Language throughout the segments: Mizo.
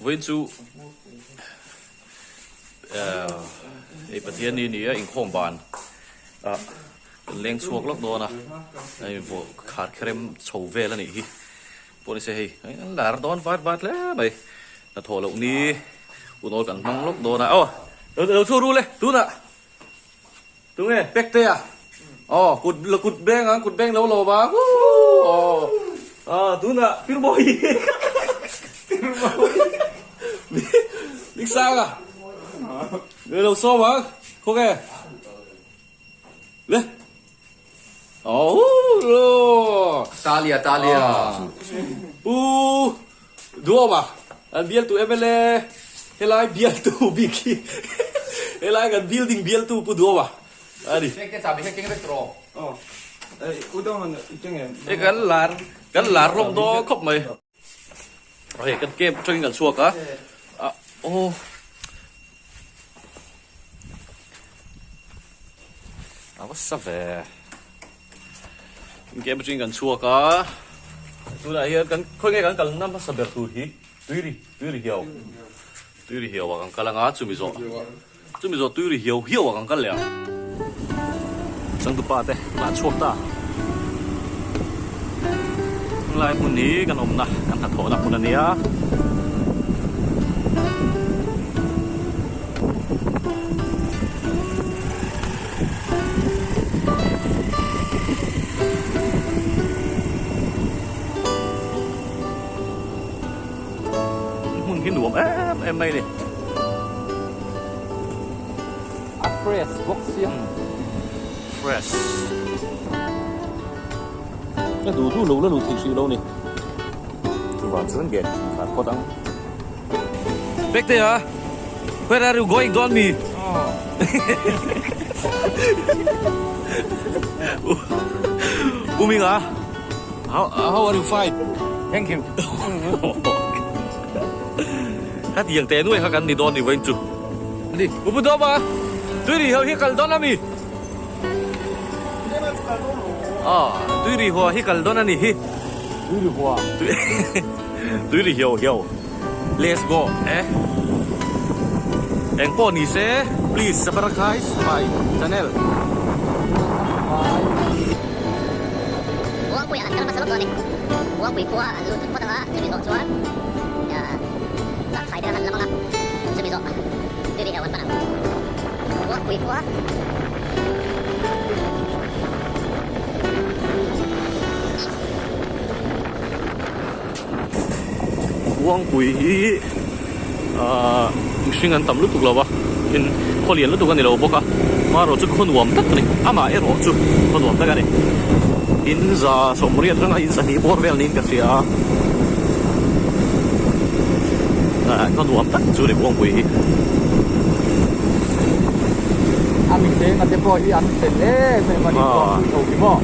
Vawiin chu hei Pathian ni nia inkhawm ban ah kan leng chhuak lawk dawn a hei vawh khar kherem chho vel a nih hi pawh nise hei an lar dawn vat vat hle mai hnathawh loh ni hunawl kan hmang lawk dawn a aw lo chhuak ru le tunah. Tunge Pektea aw kut kut beng ang kut beng lo lo va woo aw ah tunah Pirmawi Pirmawi Biksanga le lo sawm ang khawnge le aw woo Talia Talia Pu Duama an bialtu MLA helai bialtu bik hi helai kan building bialtu Pu Duama a ni. Hei kan lar kan lar hlawm dawn khawp mai. Hei kan camp atangin kan chhuak a ah aw. A va sa ve. Game atangin kan chhuak a, tunah hian kan khawi nge kan kalna hmasa ber tur hi tuiri tuiri hiau tuiri hiau ah kan kal anga chumi zawh chumi zawh tuiri hiau hiau ah kan kal leh ang. Changtupa te lah chhuak ta helai hmun hi kan awmna kan hnathawhna hmun a nia. Hmun hi nuam em em mai a ni. A fresh bawk sia. Fresh. Ka duh duh lo la luh theih hrih lo ni. Chuvang chuan gate khar phawt ang. Pektea, where are you going don mi? Uminga, how, how are you fine? Thank you. Ka tiang te nuai kha kan ni dawn ni vawiin chu. Ni, upu dawm a, tui ri ho hi kal dawn a mi? Ah, tui ri hua hi kal dawn a ni hi. Tui ri hua. Tui ri hiau hiau. Let's go eh. Eng pawh ni se please subscribe my channel. Buangpui an kal hmasa lawk dawn a ni. Buangpui khua an lut phawt anga chumi zawh chuan zahthai te an han lam anga chumi zawh tui ri hiau an pan ang. Buangpui khua. Buangpui hi ahh mihring an tam lutuk lo va tin khaw lian lutuk a ni lo bawk a hmarawh chu khaw nuam tak a ni amah erawh chu khaw nuam tak a ni in za sawmriat atanga in sahnih bawr vel niin ka hria a ah khaw nuam tak chu a ni Buangpui hi. A mihring a te pawh hi an fel em em a ni Buangpui ho hi maw.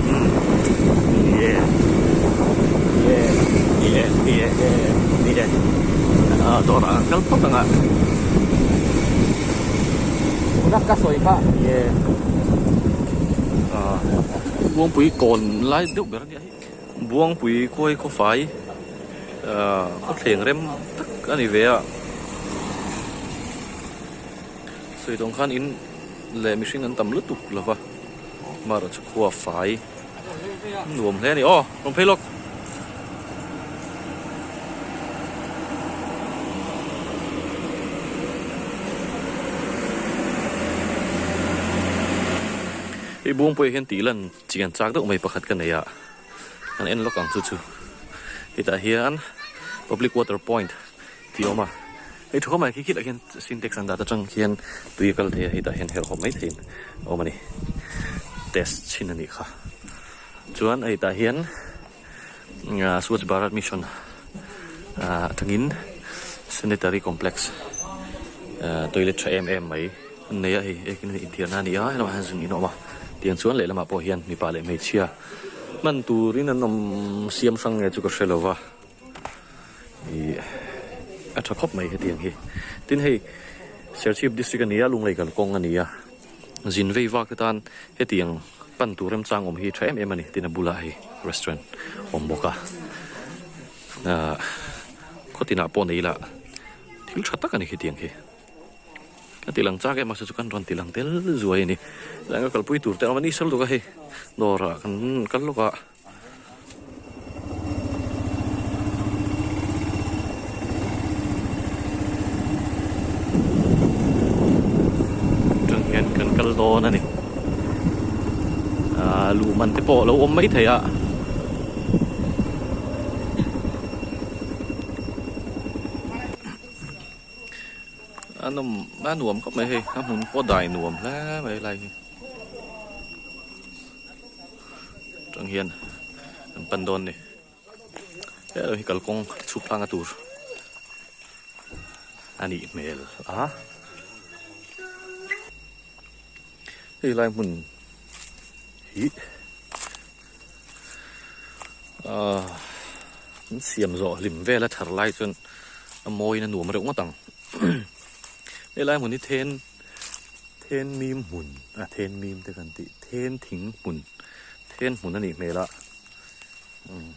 Tuna ka sawi kha Buangpui kawn lai deuh ber a nia hei. Buangpui khawi khawfai khawthleng rem tak a ni ve a. Sawi tawng khan in leh mihring an tam lutuk lo va. Mara chu khua fai nuam hle a ni aw rawn phei lawk. Hei Buangpuia hian tih lan chian chak deuh mai pakhat ka nei a kan en lawk ang chu chu hetah hian public water point tih a awm a. Hei thu mai khi khitah khian sintex an dat atang khian tui a kal thei a hetah hian herhawp mai theiin a awm a ni test chhin a nih kha chuan hetah hian Swachh Bharat Mission atangin sanitary complex toilet tha em em mai an nei a hei inthiarna a ni a helamah hian zun in a awm a tiang chuan lehlamah pawh hian mipa leh hmeichhia hman turin an awm siam hrang nge chu ka hre lova. Ih a tha khawp mai hetiang hi tin hei Serchhip district a ni a Lunglei kalkawng a ni a zin vei vak te tan hetiang pan tur remchang awm hi tha em em a ni tin a bulah hei restaurant awm bawk a ahh khaw tinah pawh nei ila. Thil tha tak a ni khitiang khi. Ka ti lang chak em a chu kan rawn ti lang tel zuai a ni. Tlai ka kalpui tur te a awm a ni sal dawk a hei dawrah kan kal lawk a. Tang hian kan kal dawn a ni. Aaa luh man te pawh a lo awm mai thei a. A nawm a nuam khawp mai hei a hmun pawh dai nuam hle mai lai hi tang hian an pan dawn ni he lo hi kalkawng chhuk tlang a tur a nih hmel a hei lai hmun hi ahh an siam zawh hlim vel a thar lai chuan a mawiin a nuam reuh ngawt ang helai hmun hi then then mim hmun a then mim te kan tih then thing hmun then hmun a nih hmel a umm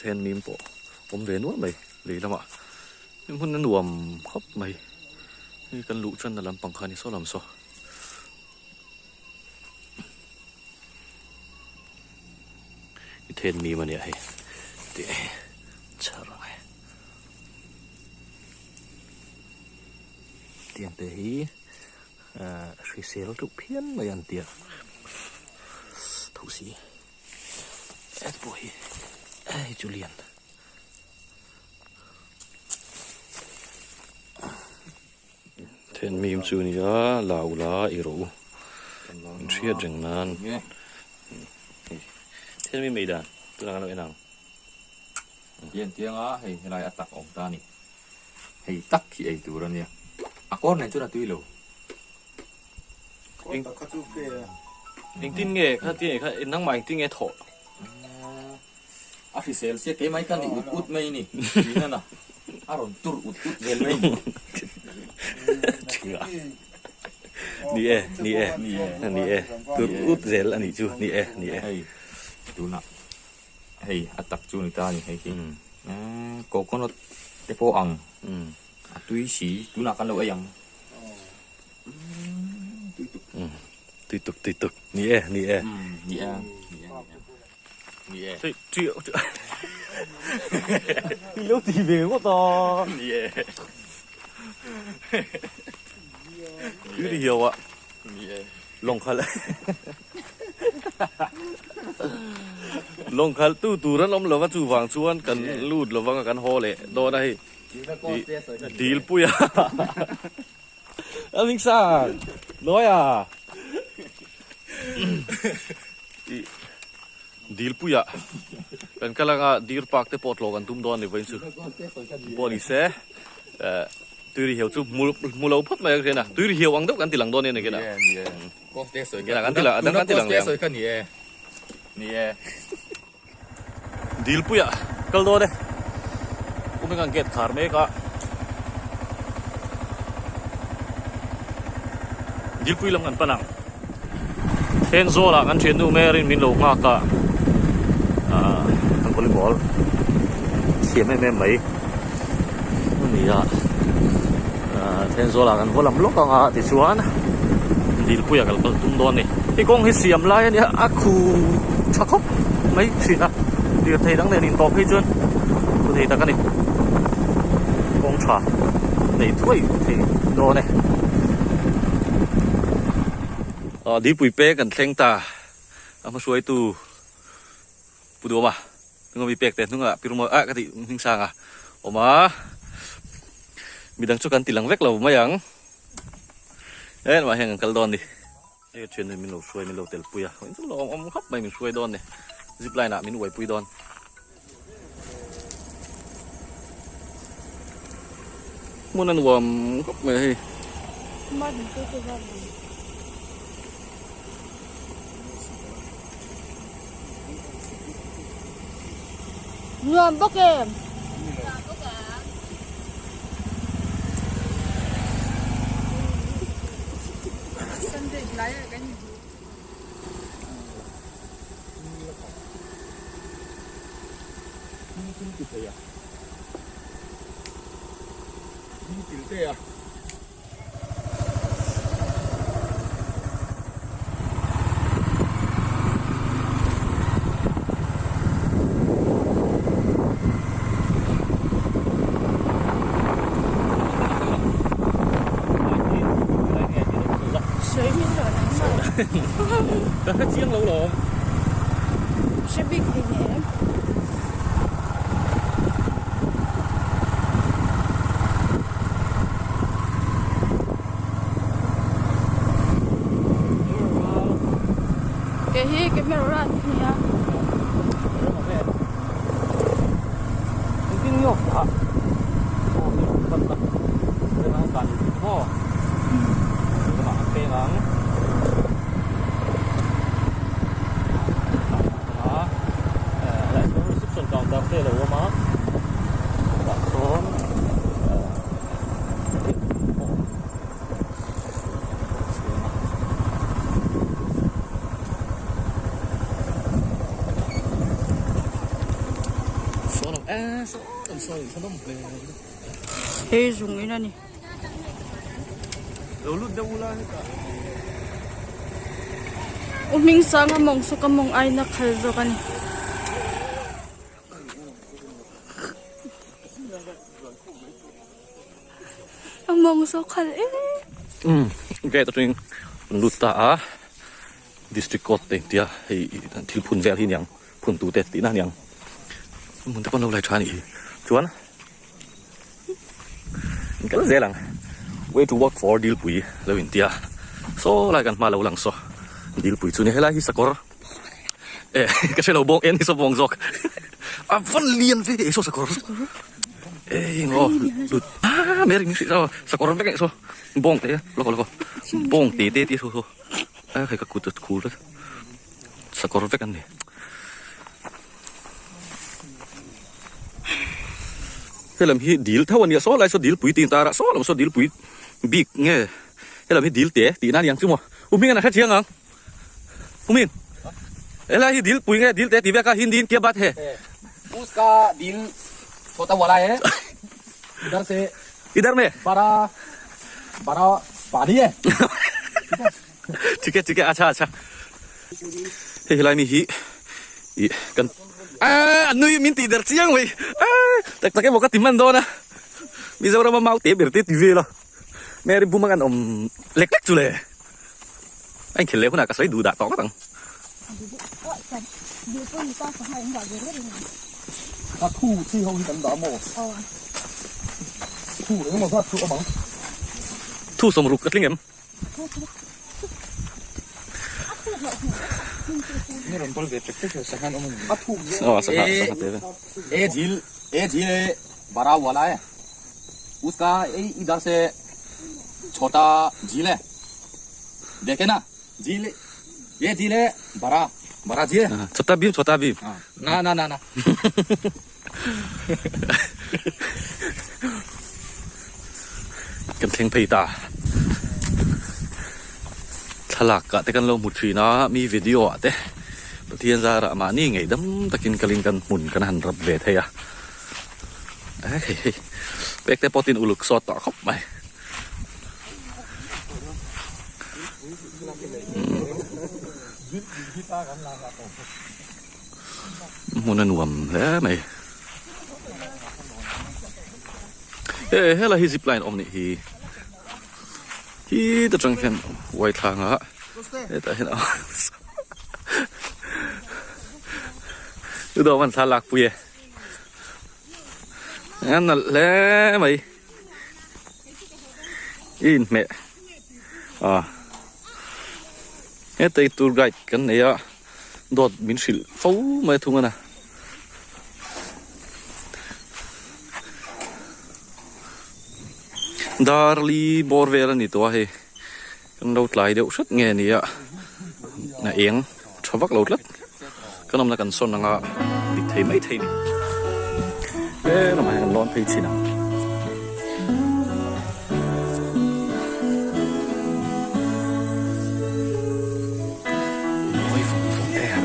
then mim pawh awm ve nual mai lei lamah hmun a nuam khawp mai hei kan luh tanna lampang kha a ni saw lam saw. I then mim a nia hei tih chhar ang e tiang te hi ah hrisel reuh phian mai an tia thosi et pawh hi hei chu lian. Then mim chu nia lau la i rawh u in hriat reng nan then mim ei dan tunah kan lo en ang. Tiang tiang a hei helai a tak awm ta a ni hei tak hi ei tur a nia a kawr nen chuan a tui lo. Engtin nge kha ti kha nangmah engtin nge thawh? A hrisel sia keimah ka ni ut ut mai ni tihna na a rawn tur ut ut vel mai ni. Ni e, ni e, ni e, tur ut zel a nih chu, ni e, ni e. Hei tunah hei a tak chu ni ta a ni hei hi coconut te pawh ang a tui si tunah kan lo ei ang. Tui tuk, tui tuk, ni e, ni e. Ni e, ni e. Ni e. Tui, tui, tui. I lo ti ve ngawt a. Ni e. Tui ri hiau a. Ni e. Lawng khal. Lawng khal tu tur an awm lova chuvang chuan kan lut lovang a kan haw leh dawn a hei. Dil pui a. A ming sang. Nawi a. I dil pui a. Kan kal anga deer park te pawh tlawh kan tum dawn a ni vawiin chu. Pawh ni se. Tui ri hiau chu hmu lo phawt mai ang hrian a. Tui ri hiau ang deuh kan ti lang dawn nia ni kena. Kena kan ti lang a dang kan ti lang leh ang. Dilpuia kal dawn e. Kumin kan gate khar mek a. Dilpui lam kan pan ang. Thenzawl ah kan thiannu Mary in min lo nghak a. Ahh kan volleyball thiam em em mai a ni a. Ahh Thenzawl ah kan vaw lam lawk ang a tichuan Dilpuia kal kal tum dawn a ni. Hei kawng hi siam lai a nia a khu tha khawp mai thin a lirthei dang nen intawp phei chuan thu thei tak a ni kawng tha nei thuai thei dawn e. Aw Dipui pek an thleng ta a hmahruaitu Pu Duama hnunga mi pek te hnungah Pi Rumawi ah ka tih hming sang a awm a midang chu kan ti lang vek lo mai ang engmah hian kan kal dawn a ni. Hei thian hi min lo hruai min lo tel pui a in chu lawm awm khawp mai min hruai dawn ni zip line ah min uai pui dawn. Hmun a nuam khawp mai hei. Nuam bawk em? Ka hre chiang lo lawm. Hre bik hlei nem. Kei hi camera an nia. Engtin nge awk ah aw ni kan ta reng ang kan ni maw lamah kan peng ang a helai chuan reception counter te a lo awm a tah sawn Hei zung in a ni. U hming sang a mawng sawk a mawng aiin a khal zawk a ni. A mawng saw khal em. Umm gate atangin an lut ta a district court te tia hei thil phun vel hi aniang phun tu te tihna aniang hmun te pawh an lo lai tha anih hi chuan in kal zel ang way to work for dilpui lo in tia saw lai kan hma lo lang saw dilpui chu ni helai hi sakawr Eh ka hre lo bawng en hi saw bawng zawk a van lian ve ei saw sakawr eh eng aw lut ah meri min hrih saw sakawr vek eh saw bawng te lawk lawk bawng te te te saw saw a hei ka kut a khur tlat sakawr vek an ni helam hi dil tho a nia saw lai saw dil pui tih tar a saw lam saw dil pui bik nge helam hi dil te tihna a ni ang chu maw u hming an a hre chiang ang. Umin helai hi dil pui nge dil te ti vek a Hindi in kya baat hai Uska dil chhota wala hai idhar se idhar mein bara bara pani hai thik hai thik hai acha acha hei helai mi hi ih kan a nui min tih der chiang mai a tak tak emaw ka ti hman dawn a Mizoram a mau te ber te ti vel a Mary bum ang an awm lek lek chu le. A inkhel leh hunah ka sawi duh dah tawh ngawt ang. A thu chi ho hi kan dah maw? Thu engemaw zat chu awm ang. Thu sawmruk ka tling em? A thu Aw sangha sangha te ve. E jhil e jhil e bara wala e uska e idhar se chhota jhil e. Dekhe na jhil ye jhil hai bada bada jhil hai chhota bhim chhota bhim na na na na kan thleng phei ta thlalak ah te kan lo hmu thin a mi video ah te Pathian zarah mahni ngei dam takin kalin kan hmun kan han rap ve thei a hei hei pek te pawh tin uluk sawt tawh khawp mai. Hmun a nuam hle mai he helai hi zip line awm nih hi hi ta tang hian uai thlang a hetah hian chu dawm an thla lak pui e a nalh hle mai. I inhmeh a heta tour guide kan nei a dawt min hrilh fo mai thung a na darli bawr vel a ni tawh a hei kan lo tlai deuh hret nge ni a a eng tha vak lo tlat kan awmna kan sawn anga dik thei mai thei ni he lamah hian kan lawn phei chin ang. Mawi vawng vawng em.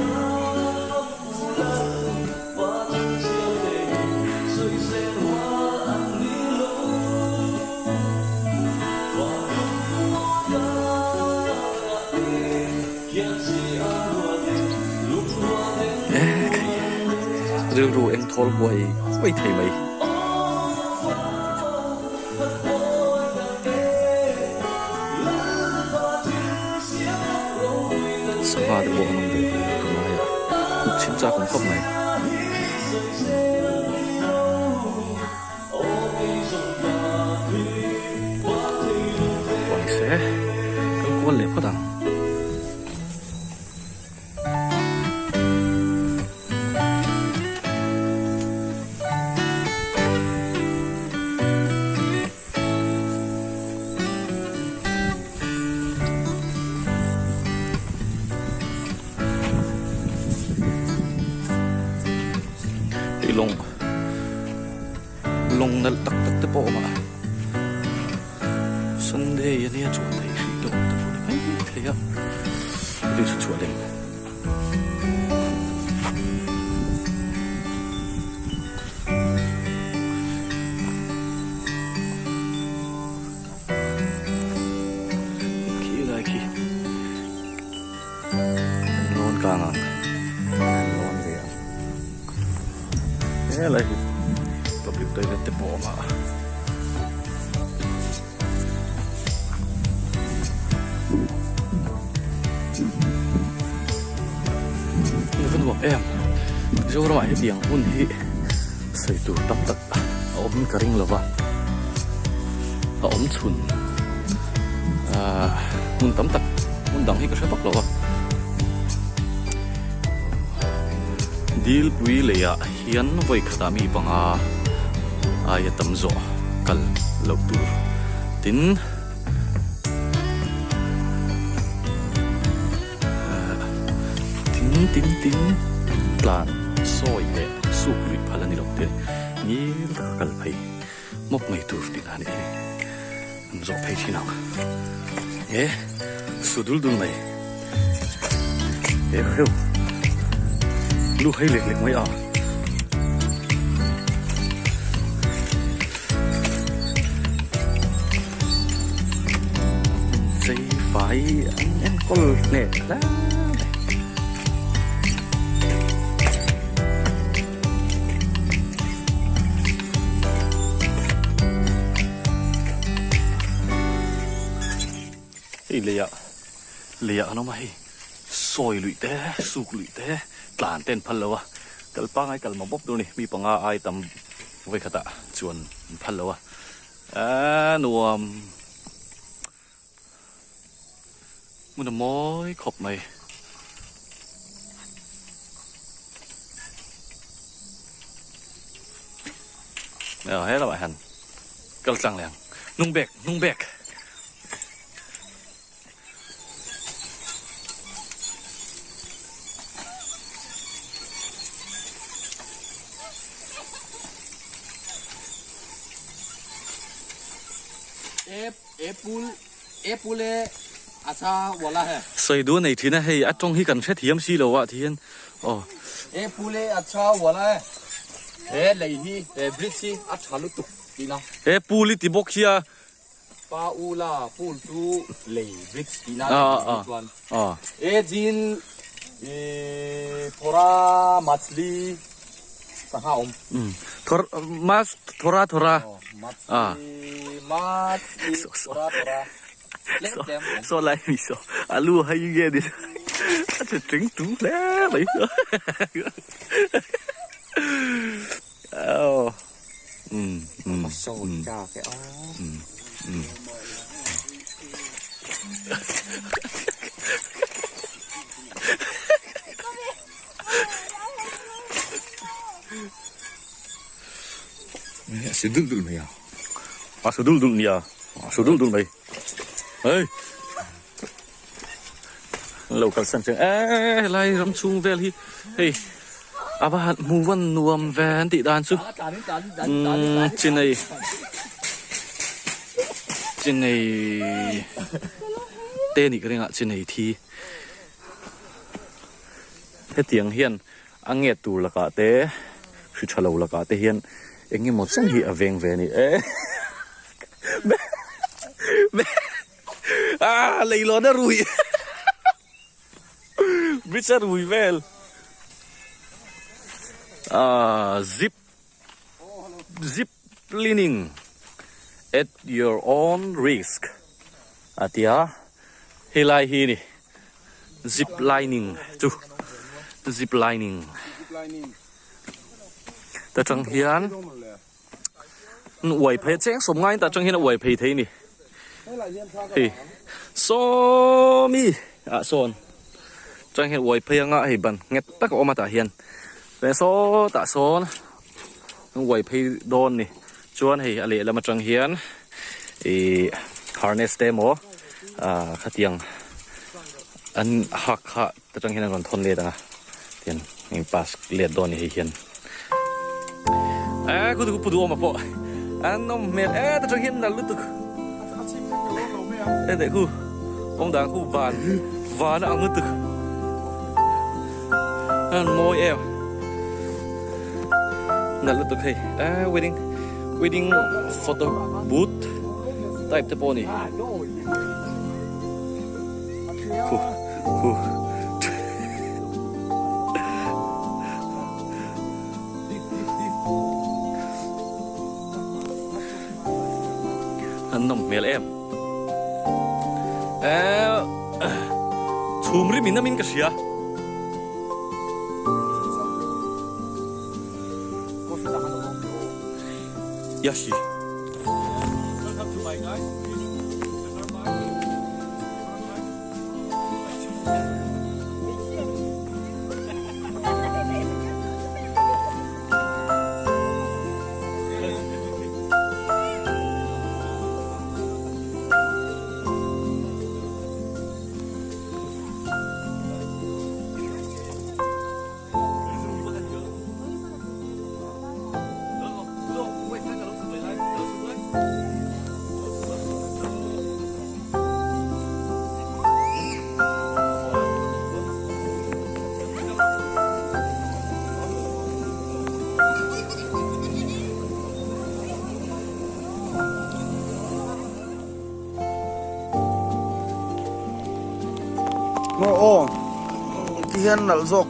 thawl huai huai thei mai. Sangha te pawh an awm ve thei a tunlaiah hmuh chhin chak awm khawp mai. Pawh ni se kal kual leh phawt ang. Hei lawng lawng nalh tak tak te pawh a awm a Sunday a nia chuan thei hrih loh te pawh ni mai thei a heti chu chhuah lem. Khi lai khi an lawn kang ang an lawn ve ang helai hi public toilet te pawh a awm a. Hmun va nuam em Mizoramah hetiang hmun hi sawi tur tam tak a awm ka ring lova a awm chhun ahh hmun tam tak hmun dang hi ka hre vak lo a Dilpui leiah hian vawi khatah mi panga aia tam zawh kal loh tur tin tin tin tin tlan sawi leh suk luih phal a ni lo te ngil taka kal phei mawp mai tur tih na a nih hi an zawh phei thin ang e su dul dul mai heu heu lu hei lek lek mai a. Chei fai an enkawl hneh hle mai. Hei leiah leiah an awm a hei sawi luih te suk luih te tlan te an phal lo a kal pangai kal mawp mawp tur a ni mi panga ai tam vawi khatah chuan an phal lo a aaa nuam hmun a mawi khawp mai. He lamah hian kal tlang leh ang hnung bag hnung bag. Sawi duh a nei thin a hei a tawng hi kan hrethiam si lo a ti hian aw. He pool i ti bawk hi a. Pa u la pool chu lei bridge tihna a ni tih chuan e jil i thora machli sangha awm thor mas thora thora machli machli thora thora saw lai mi saw alu hai nge ni a che tring tu hle mai A su dul dul mai a. A su dul dul nia. A su dul dul mai. Hei. Lo kal san cheng e helai ram chhung vel hi hei a va han hmu van nuam ve an tih dan chu umm chinei chinei te nih ka ring a chinei thi hetiang hian a nget tur lakah te hri tha lo lakah te hian eng emaw chen hi a veng ve a ni e. Ah, leilawn a rui. Bridge a rui vel. Ah zip zip lining at your own risk a ti a helai hi ni zip lining chu zip lining ta tang hian uai phei cheng sawm ngai ta tang hian a uai phei thei ni hei saw mi ah sawn tang hian uai phei anga hei ban nghet tak a awm a tah hian saw tah sawn uai phei dawn ni chuan hei a lehlam atang hian ih harness te emaw ah khatiang an hak kha ta tang hian an rawn thawn let ang a tian eng pass let dawn ni hei hian eh khu pu duhawm a pawh an awm hmel eh ta tang hian nal lutuk eh deh khu awm dan khu van van a ang lutuk an mawi em nalh lutuk hei eh wedding wedding photo booth type te pawh a ni. Khu khu An nawm hmel em. Eh chhum rim in amin ka hria. Yashi. Maw aw ti hian nalh zawk.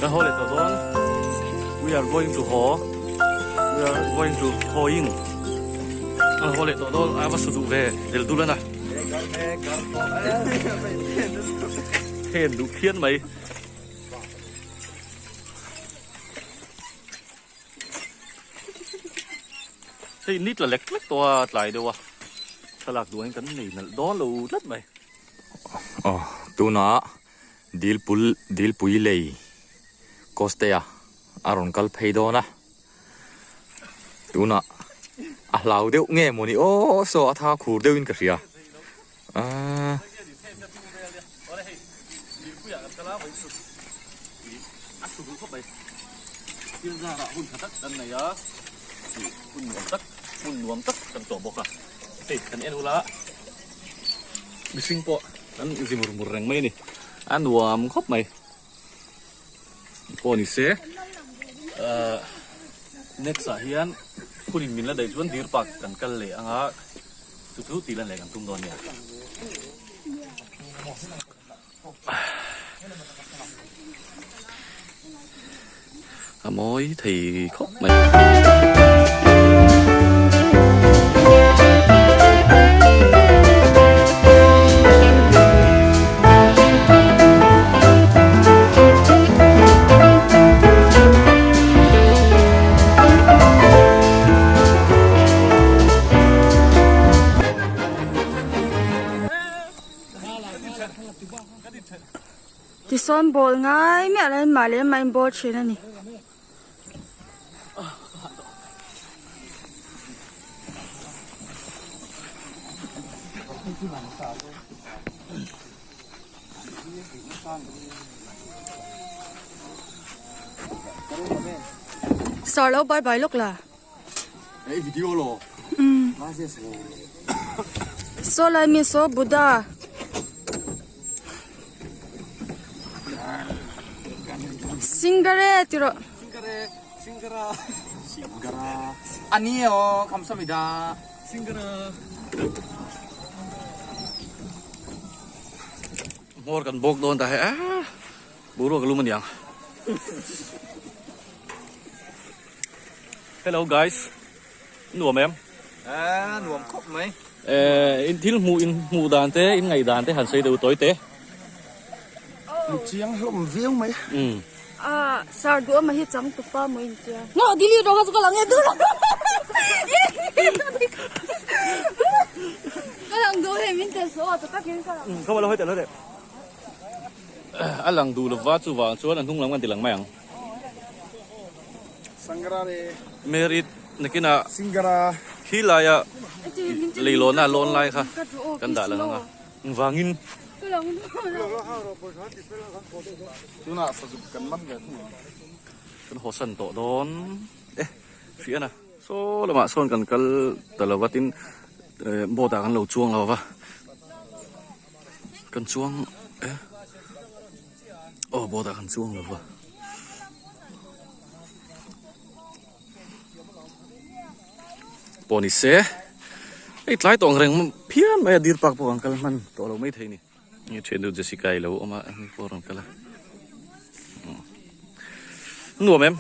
Kan haw leh tawh dawn we are going to haw we are going to hawing kan haw leh tawh dawn a va su duh ve del dul a na hen duh phian mai. Hei ni tla lek lek tawh a tlai deuh a thlalak duh ang kan nei nalh dawn lo tlat mai. Aw tunah dilpul dilpui lei Costea a rawn kal phei dawn a tunah a hlau deuh nge mawni aw saw a tha khur deuhin ka hria aaa. Thil zarah hun tha tak kan nei a, ih hun nuam tak hmun nuam tak kan tawh bawk a, hei kan en ula mihring pawh an zi mur mur reng mai a ni, a nuam khawp mai pawh ni se ahh next ah hian hun in min la daih chuan deer park kan kal leh ang a chu chu tih lan leh kan tum dawn a nia. A mawi thei khawp mai. Tisawn ball ngai miah lo in mah leh mah in ball thin a ni. Sir lo bye bye lawk la. Ei video lo. Um. Saw lai mi saw Buddha. Singare tiro. Singare singara singara. 아니에요. 감사합니다. Singara. Hmawr kan bawk dawn ta he a boruak lum aniang. Hello guys nuam em a nuam khawp mai eh in thil hmuh in hmuh dan te in ngaih dan te han sawi deuh tawi te mu chiang hlawm viau mai um a sir duh ama hi chang tupa maw in tia ngaw dili rawng a chu ka lang e duh lo ka lang duh hei min tel saw a ta takin ka lang um khaw lo hawi tel hawi tel a lang duh lova chuvang chuan a hnung lam kan ti lang mai ang. Merit nakinah khi laia leilawn a lawn lai kha kan dah lang ang a engvangin kan haw san tawh dawn e hria na saw lamah sawn kan kal ta lo va tin boat ah kan lo chuang lo va kan chuang e. Aw boat ah kan chuang lo va. Pawh ni se hei tlai tawng reng phian mai a deer park pawh kan kal hman tawh lo mai thei ni. Nge thian deuh Jessica i lo awm a hemi pawh a rawn kal a. Nuam em?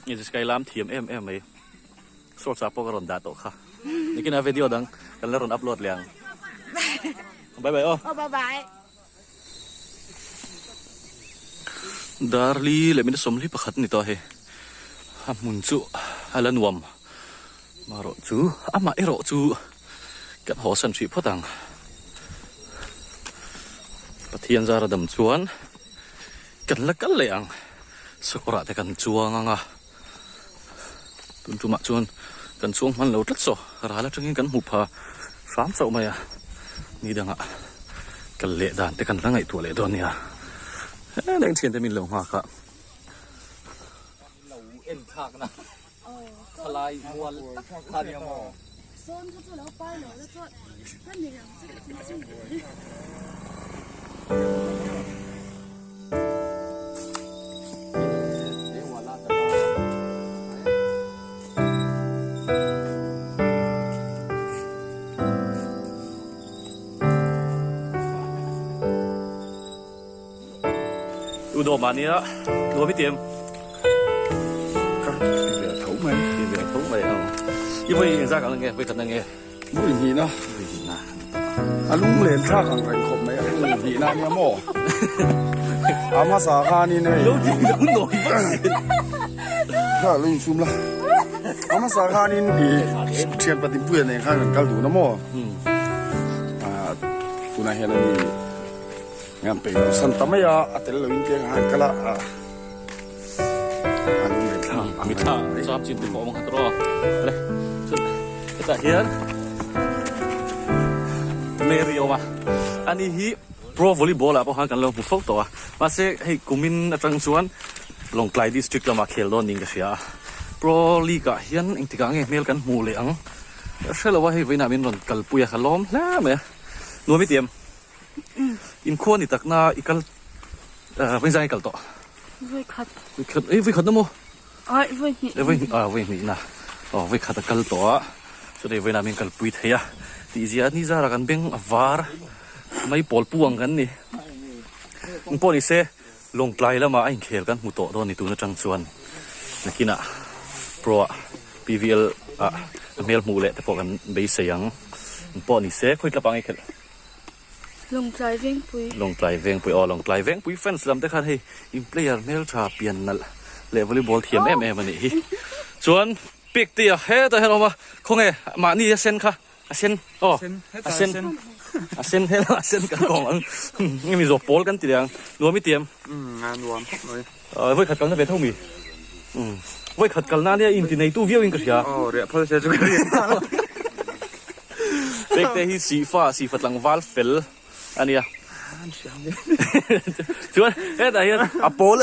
Nge Jessica i lam thiam em em mai. Shorts ah pawh ka rawn dah tawh kha. Nikin a video dang kan la rawn upload leh ang. Bye bye aw. Aw bye bye. Darli leh min sawmli pakhat ni tawh hei. A hmun chu a la nuam. Marawh chu amah erawh chu kan haw san hrih phawt ang. Pathian zara dam chuan kan la kal leh ang. Sakawrah te kan chuang ang a. Tun tumah chuan kan chuang hman lo tlat saw ral atangin kan hmu pha hram chauh mai a ni dangah kal leh dan te kan la ngaihtuah leh dawn nia he leng thian te min lo nghak a. Lo en thlak na thalai mual tak kha nia maw. Sawn kha chu lo pai lo la chuan ka nei ang che ka ti sin. U dawm ah nia nuam i ti em? Ka ti ve tho mai. Ti ve tho mai ang. I vawi engzak ang nge vawi khat na nge? Vawi hnihna. Vawi hnihna. A lunglen thlak ang reng khawp mai a vawi hnihna ania maw? A hmasa khanin hei. Lo ti lo nawi vak zel. Kha lo insum la. A hmasa khanin i thian Patimpuia nen khan kan kal dun a maw? Tunah hian ani ngan peih lo san ta mai a, a tel lo in tiang han kal a. A lunglen thlak ang Mi thla cham chin te pawh awm ang kha tawh le chuan hetah hian Mary a awm a ani hi pro volleyball ah pawh khan kan lo hmu fo tawh a mahse hei kumin atang chuan Lawngtlai district lamah khel dawn niin ka hria a pro league ah hian engtikah nge hmel kan hmuh leh ang ka hre lo a hei vawiinah min rawn kalpui a ka lawm hle mai a nuam i ti em? Inkhua ni takna i kal vawi zai i kal tawh? Vawi khat. Vawi khat ei vawi khat na maw? Ai vawi hnih. Vawi hnih ah vawi hnih na. Aw vawi khat a kal tawh a chutei vawi na min kalpui thei a tih zia ni zara kan beng a var mai pawl pu ang kan ni. Eng pawh ni se Lawngtlai lama a inkhel kan hmu tawh dawn ni tun atang chuan nakinah Pro ah PVL ah a hmel hmuh leh te pawh kan beisei ang. Eng pawh ni se khawi tlap ang i khelh? Lawngtlai Vengpui. Lawngtlai Vengpui aw Lawngtlai Vengpui fans lam te khan hei in player hmeltha pian nalh leh volleyball thiam em em a nih hi. Chuan pic te a hetah hian a awm a khawnge mahni a sen kha a sen aw a sen a sen hela a sen kan kawm ang nge mi zawk pawl kan ti leh ang nuam i ti em? Umm a nuam khawp mai. Vawi khat kalna ve tho mi? Umm vawi khat kalna ania inti neitu viau in ka hria. Aw riah phal se chu ka riah nghal a. Pek te hi sihfa sihfa tlangval fel a nia. Chuan hetah hian a pawl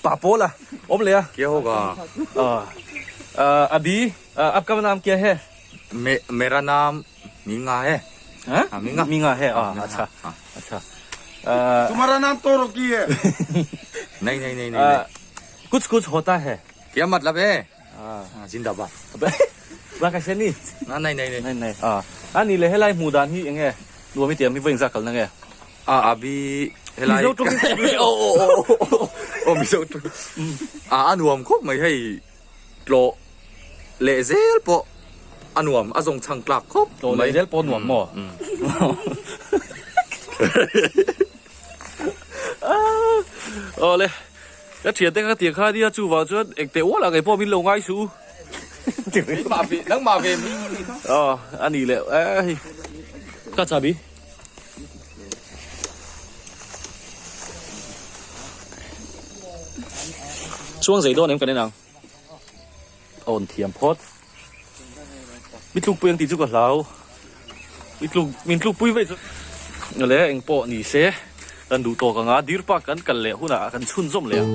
Pa pawl a awm leh a. Kya hoga? Abhi aapka naam kya hai? Mera naam Minga hai. Ha? Minga. Minga hai. Acha. Acha. Tumhara naam Toroki hai. Nahi nahi nahi nahi. Kuch kuch hota hai. Kya matlab hai? Zindabad. Ba ka ni? Na nahi nahi nahi. Nahi. A ni le helai hmuh dan hi enge nuam i tiam hi vawiin zah kalna nge? A abhi helai Mizo tawng o o o o Mizo tawng a a nuam khawp mai hei tlawh leh zel pawh a nuam a zawng chhang tlak khawp Tlawh leh zel pawh nuam maw? Awle ka thiante ka tia kha nia chuvang chuan engteh ual ah kei pawh min lo ngai suh u. Nangmah ve mi ni kha. Aw a ni leh e hei ka chabi. Chuang zei dawn em kan en ang. Awn thiam phawt. Mi tluk pui ang tih chu ka hlau. Mi tluk min tluk pui vei chu. Le eng pawh ni se kan duh tawk anga Deer Park kan kal leh hunah kan chhunzawm leh ang.